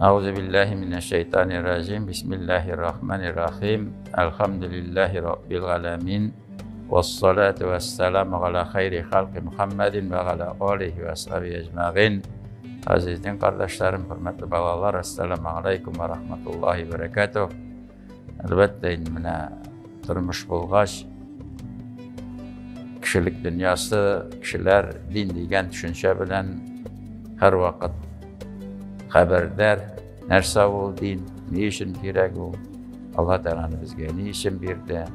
Әгъузу биллаһи минәш-шәйтанир-раҗим. Бисмиллаһир-рахманир-рахим. Әлхәмдүлиллаһи раббил галәмин. Вассалату вассаламу аля хайри халқи Мухаммадин ва аля алихи ва асхаби әҗмәгыйн. Газиз дин кардәшләрем, хөрмәтле балалар, ассаламу алейкум ва рахматуллаһи ва баракатуһ. Әлбәттә, инде менә тормыш булгач, кешелек дөньясы, кешеләр дин дигән төшенчә белән һәрвакыт хәбәрдар. Нәрсә ул дин, ни өчен кирәк ул? Алла Тәгалә безгә ни өчен бирде?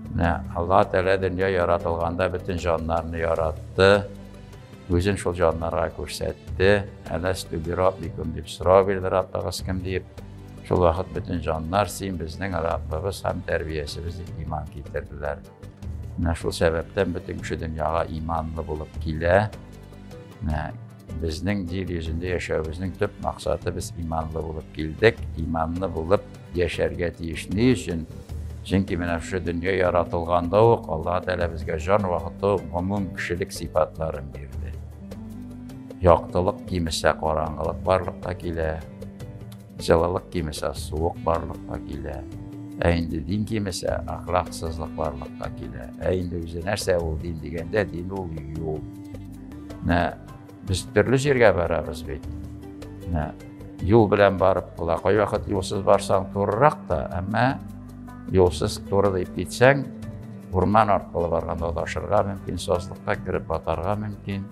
Менә Алла Тәгалә дөнья яратылганда бөтен җаннарны яратты. Үзен шул җаннарга күрсәтте. Әләстү би раббикум дип сорау бирде Раббыгыз кем дип. Шул вакыт бөтен җаннар син безнең Раббыбыз һәм тәрбиячебез дип иман китерделәр. Менә шул сәбәптән бөтен кеше дөньяга иманлы булып килә. Менә безнең җир йөзендә яшәвебезнең төп максаты без иманлы булып килдек, иманлы булып яшәргә тиеш. Ни өчен? Чөнки менә шушы дөнья яратылганда ук Аллаһ Тәгалә безгә җан вакыты гомум кешелек сыйфатларын бирде. Яктылык кимесә караңгылык барлыкка килә. Җылылык кимесә суык барлыкка килә. Ә инде дин кимесә әхлаксызлык барлыкка килә. Ә инде үзе нәрсә ул дин дигәндә, дин ул юл. Менә без төрле җиргә барабыз бит. Менә юл белән барып була. Кайвакыт юлсыз барсаң турырак та, әмма юлсыз туры дип китсәң, урман аркылы барганда адашырга мөмкин, сазлыкка кереп батарга мөмкин.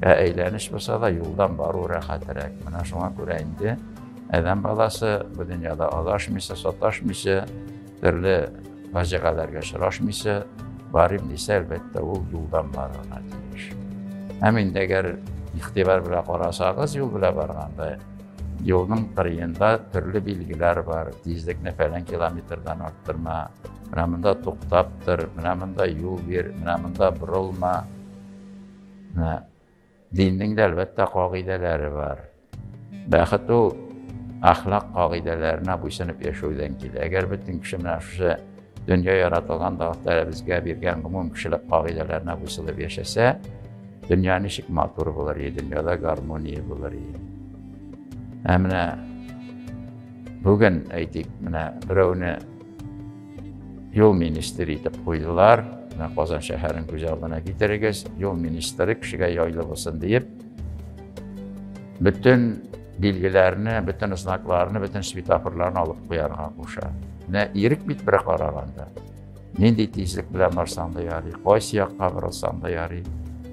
Ә әйләнеш булса да юлдан бару рәхәтрәк. Менә шуңа күрә инде адәм баласы бу дөньяда адашмыйча, саташмыйча, төрле фаҗигаләргә очрашмыйча барыйм дисә, әлбәттә, ул юлдан барырга тиеш. Һәм инде әгәр игътибар белән карасагыз, юл белән барганда, юлның кырыенда төрле билгеләр бар. Тизлекне фәлән километрдан арттырма, менә монда туктап тор, менә монда юл бир, менә монда борылма. Менә Диннең дә, әлбәттә, кагыйдәләре бар. Бәхет ул әхлак кагыйдәләренә буйсынып яшәүдән килә. Әгәр бөтен кеше менә шушы дөнья яратылган Аллаһ безгә биргән гомум кешелек кагыйдәләренә буйсынып яшәсә, дөнья ничек матур булыр иде, дөньяда гармония булыр иде. Ә менә бүген әйтик, менә берәүне юл министры итеп куйдылар. Менә Казан шәһәрен күз алдына китерегез. Юл министры кешегә яйлы булсын диеп, бөтен билгеләрне, бөтен знакларны, бөтен светофорларны алып куярга куша. Менә ирек бит бер караганда. Нинди тизлек белән барсаң да ярый, кайсы якка борылсаң да ярый.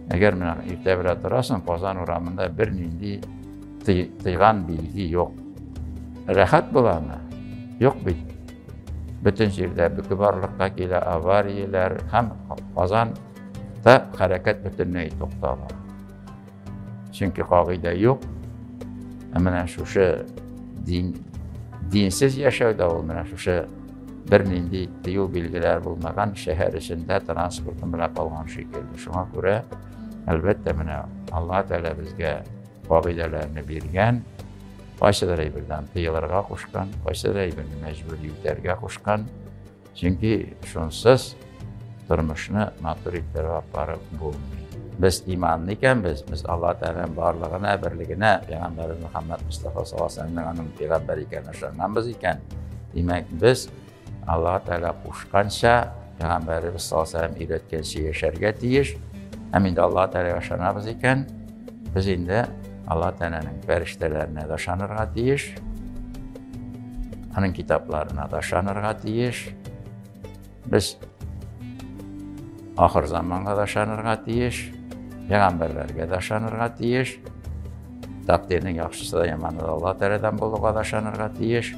Әгәр менә иртә белән торасың, Казан урамында бернинди тыйган билге юк. Рәхәт буламы? Юк бит. Бөтен җирдә бөке барлыкка килә, аварияләр һәм Казанда хәрәкәт бөтенләй туктала. Чөнки кагыйдә юк. Ә менә шушы дин, динсез яшәүдә ул менә шушы бернинди тыю билгеләр булмаган шәһәр эчендә транспортым белән калган шикелле. Шуңа күрә, әлбәттә, менә Аллаһ Тәгалә безгә кагыйдәләрне биргән, кайсыдыр әйбердән тыелырга кушкан, кайсыдыр әйберне мәҗбүри үтәргә кушкан. Чөнки шунсыз тормышны матур иттереп алып барып булмый. Без иманлы икәнбез, без Алла Тәгаләнең барлыгына, берлегенә, Пәйгамбәребез Мөхәммәд Мустафа саллаллаһу алейһи ва аның пәйгамбәр икәненә ышанганбыз икән, димәк, без Алла Тәгалә кушканча, Пәйгамбәребез саллаллаһу алейһи ва өйрәткәнчә яшәргә тиеш. Һәм инде Алла Тәгаләгә ышанабыз икән, без инде Алла Тәгаләнең фәрештәләренә дә ышанырга тиеш. Аның китапларына да ышанырга тиеш. Без ахыр заманга да ышанырга тиеш, пәйгамбәрләргә дә ышанырга тиеш. Тәкъдирнең яхшысы да яманы да Алла Тәгаләдән булуга да ышанырга тиеш.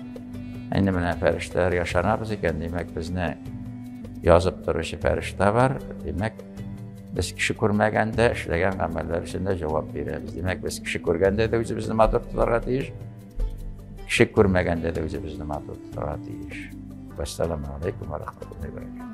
Инде менә фәрештәләргә ышанабыз икән, димәк, безне язып торучы фәрештә бар. Димәк, без кеше күрмәгәндә эшләгән гамәлләр өчен дә җавап бирәбез. Димәк, без кеше күргәндә дә үзебезне матур тотарга тиеш. Кеше күрмәгәндә дә үзебезне матур тотарга тиеш. Вассаламу алейкум ва рахматуллахи ва баракатуһ.